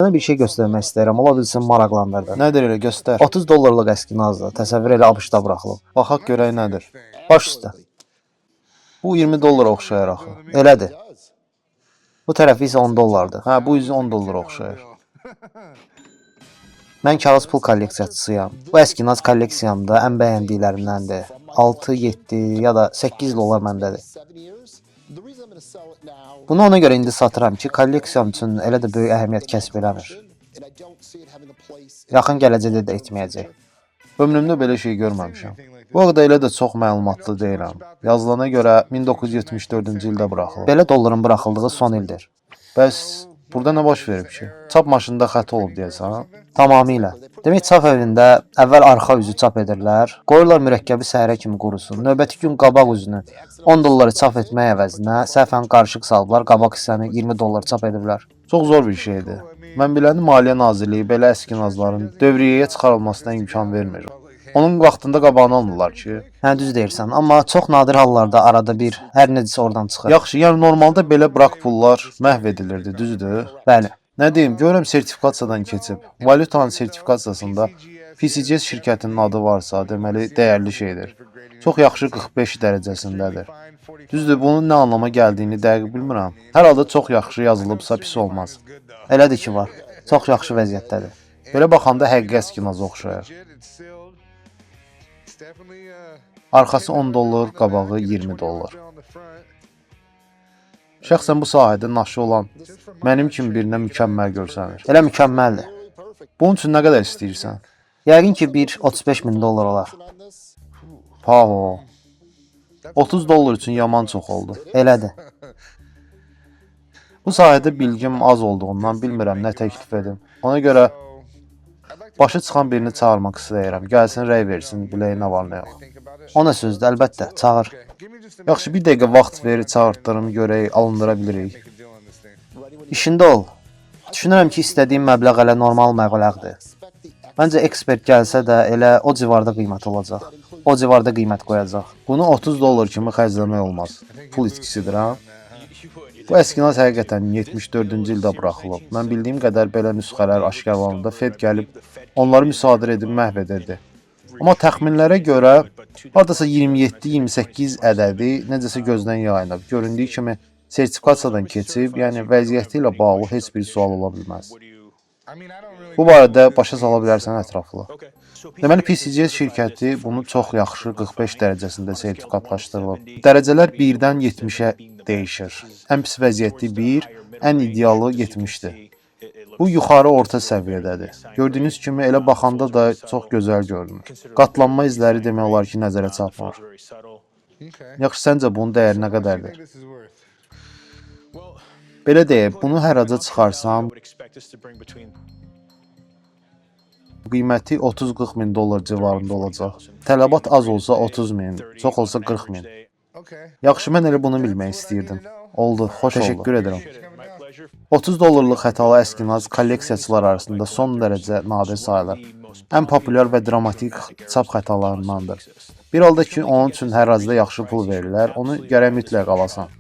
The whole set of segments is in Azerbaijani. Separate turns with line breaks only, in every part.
Sənə bir şey göstərmək istəyirəm. Ola bilsin maraqlandırdı.
Nədir elə göstər.
30 dollarlıq əskinazdır. Təsəvvür elə ABŞ-da buraxılıb.
Baxaq görək nədir.
Baş üstə.
Bu 20 dollara oxşayır axı.
Elədir. Bu tərəfi isə 10 dollardır.
Hə, bu üzü 10 dollara oxşayır.
Mən kağız pul kolleksiyaçısıyam. Bu əskinaz kolleksiyamda ən bəyəndiklərimdəndir. 6, 7 ya da 8 il olar məndədir. Bunu ona görə indi satıram ki, kolleksiyam üçün elə də böyük əhəmiyyət kəsb eləmir. Yaxın gələcəkdə də etməyəcək.
Ömrümdə belə şey görməmişəm. Bu arada elə də çox məlumatlı deyiləm. Yazılana görə 1974-cü ildə buraxılıb.
Belə dolların buraxıldığı son ildir.
Bəs burada nə baş verib ki? Çap maşınında xəta olub deyəsən, ha?
Tamamilə. Demək çap evində əvvəl arxa üzü çap edirlər, qoyurlar mürəkkəbi səhərə kimi qurusun. Növbəti gün qabaq üzünü 10 dollara çap etmək əvəzinə səhvən qarışıq salıblar, qabaq hissəni 20 dollar çap ediblər.
Çox zor bir şeydir. Mən biləni Maliyyə Nazirliyi belə əskinazların dövriyyəyə çıxarılmasına imkan vermir. Onun vaxtında qabağını almırlar ki.
Hə, düz deyirsən, amma çox nadir hallarda arada bir hər necəsə oradan çıxır.
Yaxşı, yəni normalda belə brak pullar məhv edilirdi, düzdür?
Bəli.
Nə deyim, görürəm sertifikasiyadan keçib. Valyutanın sertifikasiyasında PCGS şirkətinin adı varsa, deməli dəyərli şeydir. Çox yaxşı 45 dərəcəsindədir. Düzdür, bunun nə anlama gəldiyini dəqiq bilmirəm. Hər halda çox yaxşı yazılıbsa pis olmaz.
Elədir ki var. Çox yaxşı vəziyyətdədir.
Belə baxanda həqiqi əskinaza oxşayır. Arxası 10 dollar, qabağı 20 dollar. Şəxsən bu sahədə naşı olan mənim kimi birinə mükəmməl görsənir.
Elə mükəmməldir.
Bunun üçün nə qədər istəyirsən?
Yəqin ki bir 35 min dollar olar.
Paho. 30 dollar üçün yaman çox oldu.
Elədir.
Bu sahədə bilgim az olduğundan bilmirəm nə təklif edim. Ona görə başı çıxan birini çağırmaq istəyirəm. Gəlsin rəy versin, bilək nə var nə yox.
O nə sözdür? Əlbəttə, çağır.
Yaxşı, bir dəqiqə vaxt ver, çağırtdırım, görək alındıra bilirik.
İşində ol. Düşünürəm ki, istədiyim məbləğ elə normal məbləğdir. Məncə ekspert gəlsə də elə o civarda qiymət olacaq. O civarda qiymət qoyacaq.
Bunu 30 dollar kimi xərcləmək olmaz. Pul itkisidir ha. Bu əskinaz həqiqətən 74-cü ildə buraxılıb. Mən bildiyim qədər belə nüsxələr aşkarlananda Fed gəlib onları müsadirə edib məhv edirdi. Amma təxminlərə görə hardasa 27-28 ədədi necəsə gözdən yayınıb. Göründüyü kimi sertifikasiyadan keçib, yəni vəziyyəti ilə bağlı heç bir sual ola bilməz. Bu barədə başa sala bilərsən ətraflı. Deməli PCGS şirkəti bunu çox yaxşı 45 dərəcəsində sertifikatlaşdırılıb. Dərəcələr 1-dən 70-ə dəyişir. Ən pis vəziyyəti 1, ən idealı 70-dir. Bu yuxarı orta səviyyədədir. Gördüyünüz kimi elə baxanda da çox gözəl görünür. Qatlanma izləri demək olar ki, nəzərə çarpmır. Yaxşı, səncə bunun dəyəri nə qədərdir? Belə deyək, bunu hərraca çıxarsam, qiyməti 30-40 min dollar civarında olacaq. Tələbat az olsa 30 min, çox olsa 40 min. Yaxşı, mən elə bunu bilmək istəyirdim. Oldu, xoş oldu. Təşəkkür edirəm. 30 dollarlıq xətalı əskinaz kolleksiyaçılar arasında son dərəcə nadir sayılır. Ən populyar və dramatik çap xətalarındandır. Bir halda ki, onun üçün hərracda yaxşı pul verirlər, onu gərək mütləq alasan.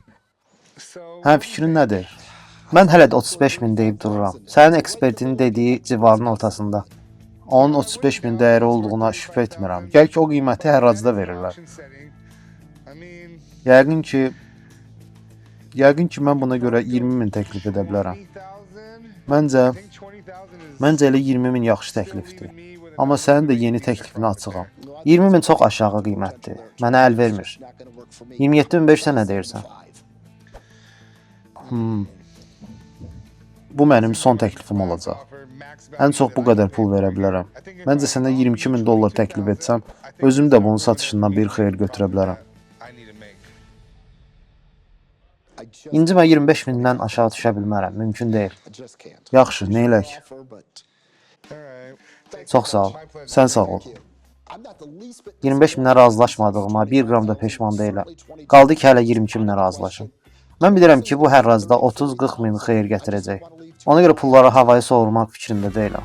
Hə, fikrin nədir?
Mən hələ də 35 min deyib dururam. Sənin ekspertin dediyi civarın ortasında.
Onun 35 min dəyəri olduğuna şübhə etmirəm. Gəl ki, o qiyməti hərracda verirlər. Yəqin ki, mən buna görə 20 min təklif edə bilərəm. Məncə, məncə elə 20 min yaxşı təklifdir. Amma sənin də yeni təklifinə açığam.
20 min çox aşağı qiymətdir. Mənə əl vermir. 27.500 nə deyirsən?
Bu mənim son təklifim olacaq. Ən çox bu qədər pul verə bilərəm. Məncə sənə 22 min dollar təklif etsəm, özüm də bunun satışından bir xeyir götürə bilərəm.
İncimə 25 mindən aşağı düşə bilmərəm. Mümkün deyil.
Yaxşı, neylək?
Çox sağ ol.
Sən sağ ol.
25 minə razılaşmadığıma 1 qram da peşman deyiləm. Qaldı ki, hələ 22 minə razılaşım. Mən bilirəm ki, bu hərracda 30-40 min xeyir gətirəcək. Ona görə pulları havaya sovurmaq fikrində deyiləm.